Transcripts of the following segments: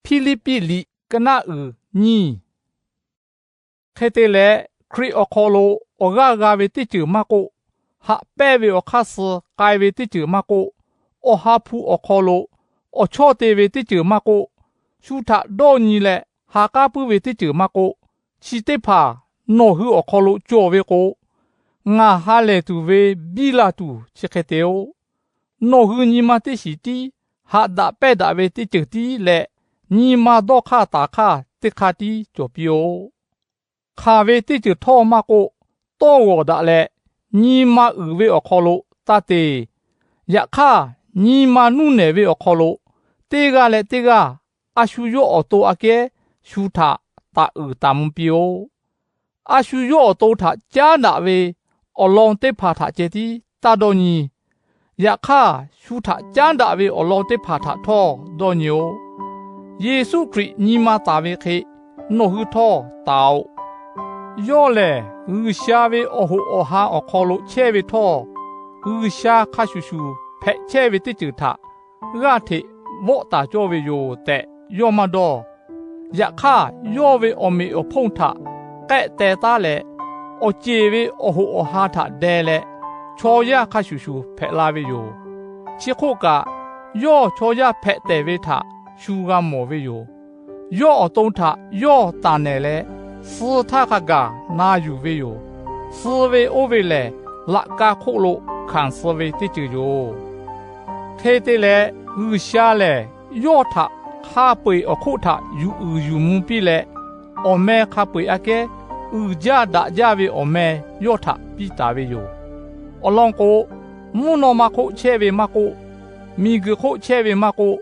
Hpiˇliˇpiˆ liꞈ ka naˆ uiˍ nyiˇ. Hk'e te leh, Hkriꞈ awˬ hk'aw lo awˬ g'aˇ g'a ve teˇ ceuˬ maˇ k'oˆ, haꞈ pehnˇ ve awˬ hk'aˇ suh k'ai ve teˇ ceuˬ maˇ k'oˆ, awˬ ha hpu awˬ hk'aw lo awˬ chawˇ te ve teˇ ceuˬ maˇ k'oˆ, shu htaꞈ dawˇ nyi leh ha k'aˉ puiˉ ve teˇ ceuˬ maˇ k'oˆ, chi teˇ hpaˍ nawˬ hui awˬ hk'aw lo cawˬ ve k'o, ngaˬ ha lehˬ tuˬ ve biˇ la tuˬ chi hk'e te-oˆ. Nawˬ hui nyi ma teˇ shiˍ tiˉ haꞈ daꞈ pehnˇ daꞈ ve teˇ ceuˬ tiˉ leh, nyi ma dawˇ hk'aˇ taˍ hk'aˇ teˇ hk'aˇ tiˉ cawˬ piˇ-oˆ. Hk'aˬ ve teˇ ceuˬ htawˇ maˇ k'oˆ, tawˇ g'awˬ daꞈ leh nyi ma uiˍ ve awˬ hk'aw lo taˇ te. Yaꞈ hk'aˇ, nyi ma nuˇ nehˬ ve awˬ hk'aw lo teˇ g'aˇ leh teˇ g'aˇ a shu yawˇ awˬ to aꞈ kehˉ shu htaꞈ taˍ uiˍ taˍ mvuh piˇ-oˆ. A shu yawˇ awˬ to htaꞈ caˉ daꞈ ve awˬ lawn teˇ hpaˍ htaꞈ ceh tiˉ taˇ dawˇ nyi. Yaꞈ hk'aˇ, shu htaꞈ caˉ daꞈ ve awˬ lawn teˇ hpaˍ htaꞈ htawˇ dawˇ nyi-oˆ. Yeˍsuˆ Hkriꞈ nyi ma taˍ ve hk'e nawˬ hui htawˇ taˍ-oꞈ. Yawˇ lehˬ, G'uiˬsha ve awˬ hoꞈ awˬ ha awˬ hk'aw lo chehˇ ve htawˇ, G'uiˬsha hk'a shuˍ shuˍ hpehꞈ chehˇ ve teˇ ceuˬ htaꞈ g'aˇ hteꞈ vawˆ taˍ cawˇ ve yoˬ tehꞈ yawˇ maˇ dawˇ. Yaꞈ hk'aˇ, yawˇ ve awˬ meꞈ awˬ hponˇ htaꞈ k'ehˆ teh taˉ leh, awˬ ceˬ ve awˬ hoꞈ awˬ ha htaꞈ deh leh, chaw yaˇ hk'a shuˍ shuˍ hpehꞈ la ve yoˬ. Chi hk'oˆ kaꞈ, yawˇ chaw yaˇ hpehꞈ tehˬ ve htaꞈ shu g'a mawˬ ve yoˬ. Yawˇ awˬ to htaꞈ yawˇ taˍ nehˬ leh, suh htaˇ hk'a gaˬ na yuˬ ve yoˬ. Suh ve oˇ ve lehˬ, laꞈ ka hk'oˆ lo hkanˍ suh ve teˇ ceuˬ yoˬ. Hk'e te leh, G'uiˬsha lehˬ yawˇ htaꞈ hk'a peu-eˬ awˬ hk'oˆ htaꞈ yuˬ uiˍ yuˬ mvuh piˇ leh, awˬ meh hk'a peu-eˬ aꞈ kehˉ uiˍ jaˇ daꞈ jaˇ ve awˬ meh yawˇ htaꞈ piˇ taˍ ve yoˬ. Awˬ lawn k'o, mvuhˇ naw ma hk'oˆ chehˇ ve maˇ k'oˆ, miˬguiˬ hk'oˆ chehˇ ve maˇ k'oˆ,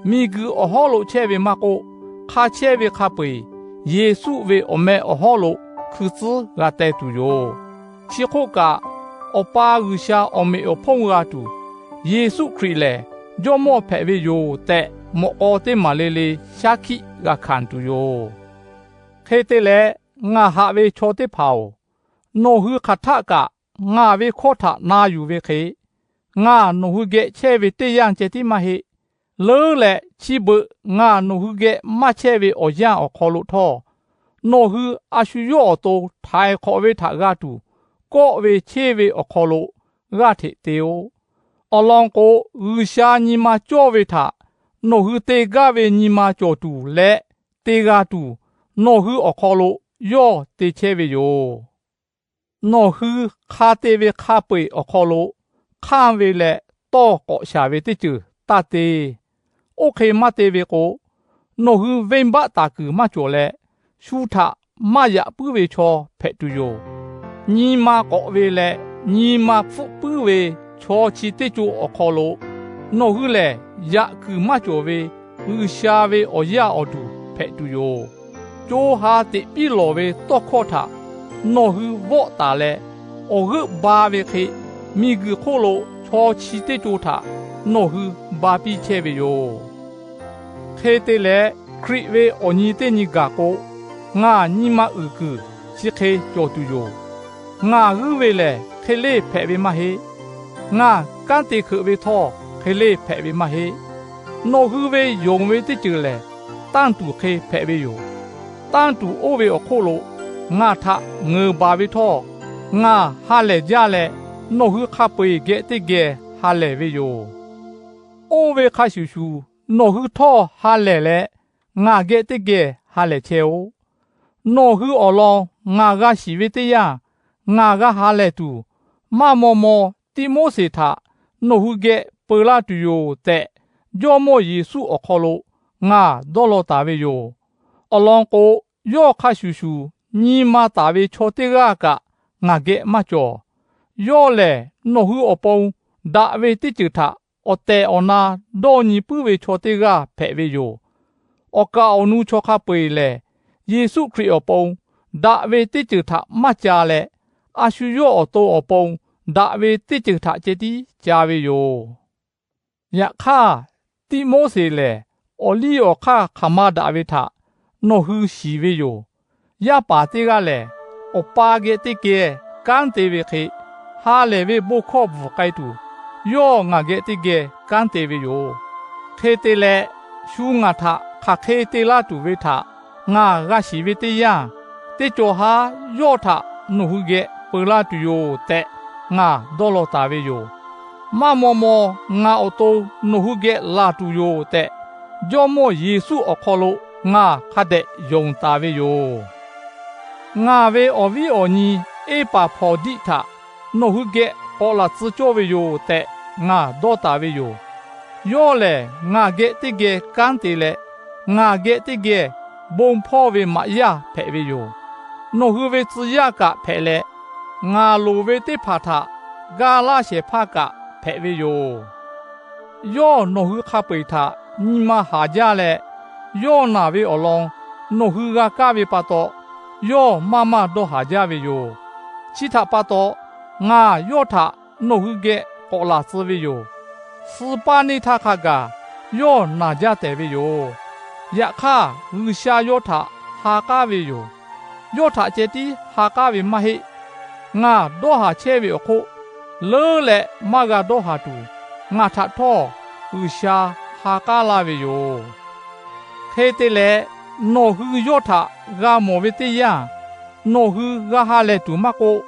miˬguiˬ awˬ hawˉ lo chehˇ ve maˇ k'oˆ, hk'a chehˇ ve hk'a peu-eˬ Yeˍsuˆ ve awˬ meh awˬ hawˉ lo hkui tcuhˉ g'a teh tuˬ yoˬ. Chi hk'oˆ kaꞈ, Awˬ pa G'uiˬsha awˬ meꞈ awˬ hponˇ g'a tuˬ, Yeˍsuˆ Hkriꞈ lehˬ Jawˇmawˇ hpehꞈ ve yoˬ tehꞈ, mawꞈ k'aw teˇ maˬ le le shaˉ hkiˆ g'a hkanˍ tuˬ yoˬ. Hk'e te leh, ngaˬ haꞈ ve chaw teˇ hpaˍ-oˬ, nawˬ hui hk'aˬ htaˆ kaꞈ ngaˬ ve hkawˇ htaꞈ na yuˬ ve hk'e, ngaˬ nawˬ hui geh chehˇ ve teˇ yanˇ ceh tiˉ maˇ heˆ. Leuˉ leh chi beuꞈ ngaˬ nawˬ hui geh maˇ chehˇ ve awˬ yanˇ awˬ hk'aw lo htawˇ, nawˬ hui a shu yawˇ awˬ to htaiˍ hk'awꞈ ve htaꞈ g'a tuˬ, kawˆ ve cheˇ ve awˬ hk'aw lo g'aˇ hteꞈ te-oˆ. Awˬ lawn k'o, G'uiˬsha nyi ma cawˇ ve htaꞈ nawˬ hui te gaˇ ve nyi ma cawˬ tuˬ leh te g'a tuˬ, nawˬ hui awˬ hk'aw lo yawˇ te chehˇ ve yoˬ. Nawˬ hui hk'a te ve hk'a peu-eˬ awˬ hk'aw lo hk'anˇ ve leh tawˇ k'awꞈ shaˍ ve teˇ ceuˬ taˇ te. Oˇ hk'e maˇ te ve k'o, nawˬ hui venˇbaˆ taˍ kuiˬ maˇ cawˬ leh, shu htaꞈ maˇ yaꞈ puiˉ ve chaw hpehꞈ tuˬ yoˬ. Nyi ma k'awꞈ ve leh nyi ma hpfuhˆ puiˉ ve chaw chi teˇ co awˬ hk'aw lo, nawˬ hui lehˬ yaꞈ kuiˬ maˇ cawˬ ve G'uiˬsha ve awˬ yaˇ awˬ duˬ hpehꞈ tuˬ yoˬ. Co ha teꞈ piˇ lawˬ ve tawˇ hkawˇ htaꞈ nawˬ hui vawˆ taˍ leh, awˬ g'euˆ ba ve hk'e, miˬguiˬ hk'oˆ lo chaw chi teˇ co htaꞈ nawˬ hui ba piˇ chehˇ ve yoˬ. Hk'e te leh, Hkriꞈ ve awˬ nyi teˇ nyi gaˬ k'o, ngaˬ nyi ma uiˍ kuiˬ chi hk'e cawˬ tuˬ yoˬ. Ngaˬ g'uiˇ ve lehˬ hk'e leˇ hpehꞈ ve maˇ heˆ. Ngaˬ kanˉ te hkeuꞈ ve htawˇ hk'e leˇ hpehꞈ ve maˇ heˆ. Nawˬ hui ve yonˍ ve teˇ ceuˬ lehˬ, tanˇ tuˬ hk'e hpehꞈ ve yoˬ. Tanˇ tuˬ oˇ ve awˬ hk'oˆ lo ngaˬ htaꞈ ngeuˍ baˬ ve htawˇ, ngaˬ ha lehˬ jaˇ leh, nawˬ hui hk'a peu-eˬ geh teˇ geh ha lehˬ ve yoˬ. Oˇ ve hk'a shuˍ shuˍ, nawˬ hui htawˇ ha lehˬ leh, ngaˬ geh teˇ geh ha lehˬ chehˇ-oˆ. Nawˬ hui awˬ lawn ngaˬ g'a shiˍ ve teˇ yanˇ, ngaˬ g'a ha lehˬ tuˬ, maˇ maw maw Tiˆmoˉseˍ htaꞈ nawˬ hui geh peu laˇ tuˬ yoˬ tehꞈ, Jawˇmawˇ Yeˍsuˆ awˬ hk'aw lo ngaˬ dawˇ law taˍ ve yoˬ. Awˬ lawn k'o, yawˇ hk'a shuˍ shuˍ nyi ma taˍ ve chaw teˇ g'aˇ kaꞈ ngaˬ geh maˇ cawˬ. Yawˇ lehˬ, nawˬ hui awˬ pon daꞈ ve teˇ ceuˬ htaꞈ awˬ tehˬ awˬ na dawˇ nyi puiˉ ve chaw teˇ g'aˇ hpehꞈ ve yoˬ. Awˬ kaˍ awˬ nu chaw hk'a peu-eˬ lehˬ, Yeˍsuˆ Hkriꞈ awˬ pon daꞈ ve teˇ ceuˬ htaꞈ maˇ ca leh, a shu yawˇ awˬ to awˬ pon daꞈ ve teˇ ceuˬ htaꞈ ceh tiˉ ca ve yoˬ. Yaꞈ hk'aˇ, Tiˆmoˉseˍ lehˬ, awˬ liˇ awˬ hk'aˇ hk'aˬ ma daꞈ ve htaꞈ nawˬ hui shiˍ ve yoˬ. Yaˇ paˍ teˇ g'aˇ lehˬ, awˬ pa geh teˇ geh kanˉ te ve hk'e, ha lehˬ ve bon hkawˇ bvuhˬ k'ai tuˬ, yawˇ ngaˬ geh teˇ geh kanˉ te ve yoˬ. Hk'e te leh, shu ngaˬ htaꞈ hk'aˬ hk'e te laˇ tuˬ ve htaꞈ ngaˬ g'a shiˍ ve teˇ yanˇ, teˇ cawˬ haˉ yawˇ htaꞈ nawˬ hui geh peu laˇ tuˬ yoˬ tehꞈ ngaˬ dawˇ law taˍ ve yoˬ. Maˇ maw maw ngaˬ awˬ to nawˬ hui geh laˬ tuˬ yoˬ tehꞈ, Jawˇ mawˇ Yeˍsuˆ awˬ hk'aw lo ngaˬ hk'a dehꞈ yonˍ taˍ ve yoˬ. Ngaˬ ve awˬ viˉ awˬ nyi Eˇpaˍhpaˍdiˆ htaꞈ nawˬ hui geh k'awꞈ laˬ tcuh cawˇ ve yoˬ tehꞈ ngaˬ dawˇ taˍ ve yoˬ. Yawˇ lehˬ ngaˬ geh teˇ geh kanˉ te leh, ngaˬ geh teˇ geh bon hpawˇ ve maꞈ yaˇ hpehꞈ ve yoˬ. Nawˬ hui ve tcuh yaˇ kaꞈ hpehꞈ leh, ngaˬ loˍ ve teˇ hpaˍ htaꞈ ga laˇ shehˍ hpaˇ kaꞈ hpehꞈ ve yoˬ. Yawˇ nawˬ hui hk'a peu-eˬ htaꞈ nyi ma haˍ jaˇ leh, yawˇ naˬ ve awˬ lawn nawˬ hui g'a kaˇ ve pa taw, yawˇ maˇ maˇ dawˇ haˍ jaˇ ve yoˬ. Chi htaꞈ pa taw, ngaˬ yawˇ htaꞈ nawˬ hui geh k'awꞈ laˬ tcuh ve yoˬ. Suh paˇ neˇ htaˇ hk'a gaˬ yawˇ naˬ jaˇ tehˬ ve yoˬ. Yaꞈ hk'aˇ, G'uiˬsha yawˇ htaꞈ ha k'aˉ ve yoˬ. Yawˇ htaꞈ ceh tiˉ ha k'aˉ ve maˇ heˆ. Ngaˬ dawˇ haˍ chehˇ ve awˬ hk'oˆ, leuˉ leh maˇ g'a dawˇ haˍ tuˬ, ngaˬ htaꞈ htawˇ G'uiˬsha ha k'aˉ laˇ ve yoˬ. Hk'e te leh, nawˬ hui yawˇ htaꞈ g'a mawˬ ve teˇ yanˇ, nawˬ hui g'a ha lehˬ tuˬ maˇ k'oˆ,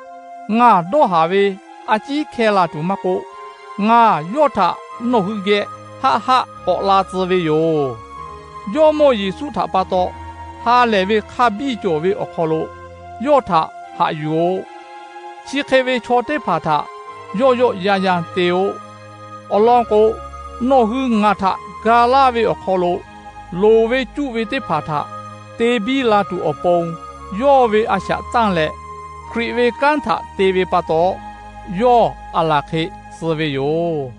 ngaˬ dawˇ haˍ ve a ciˉ hkeh la tuˬ maˇ k'oˆ, ngaˬ yawˇ htaꞈ nawˬ hui geh haˆ haˆ k'awꞈ la tcuh ve yoˬ. Jawˇ mawˇ Yeˍsuˆ htaꞈ pa taw ha lehˬ ve hk'a biˇ cawˬ ve awˬ hk'aw lo yawˇ htaꞈ haꞈ yuˬ-oꞈ. Chi hk'e ve chaw teˇ hpaˍ htaꞈ yawˆ yawˆ yan yan te-o. Awˬ lawn k'o, nawˬ hui ngaˬ htaꞈ ga laˇ ve awˬ hk'aw lo loˍ ve cuˆ ve teˇ hpaˍ htaꞈ te biˇ la tuˬ awˬ pon, yawˇ ve a shaꞈ tanˇ leh Hkriꞈ ve kanˉ htaꞈ te ve pa taw, yawˇ aˬ laˬ hk'e suh ve yoˬ.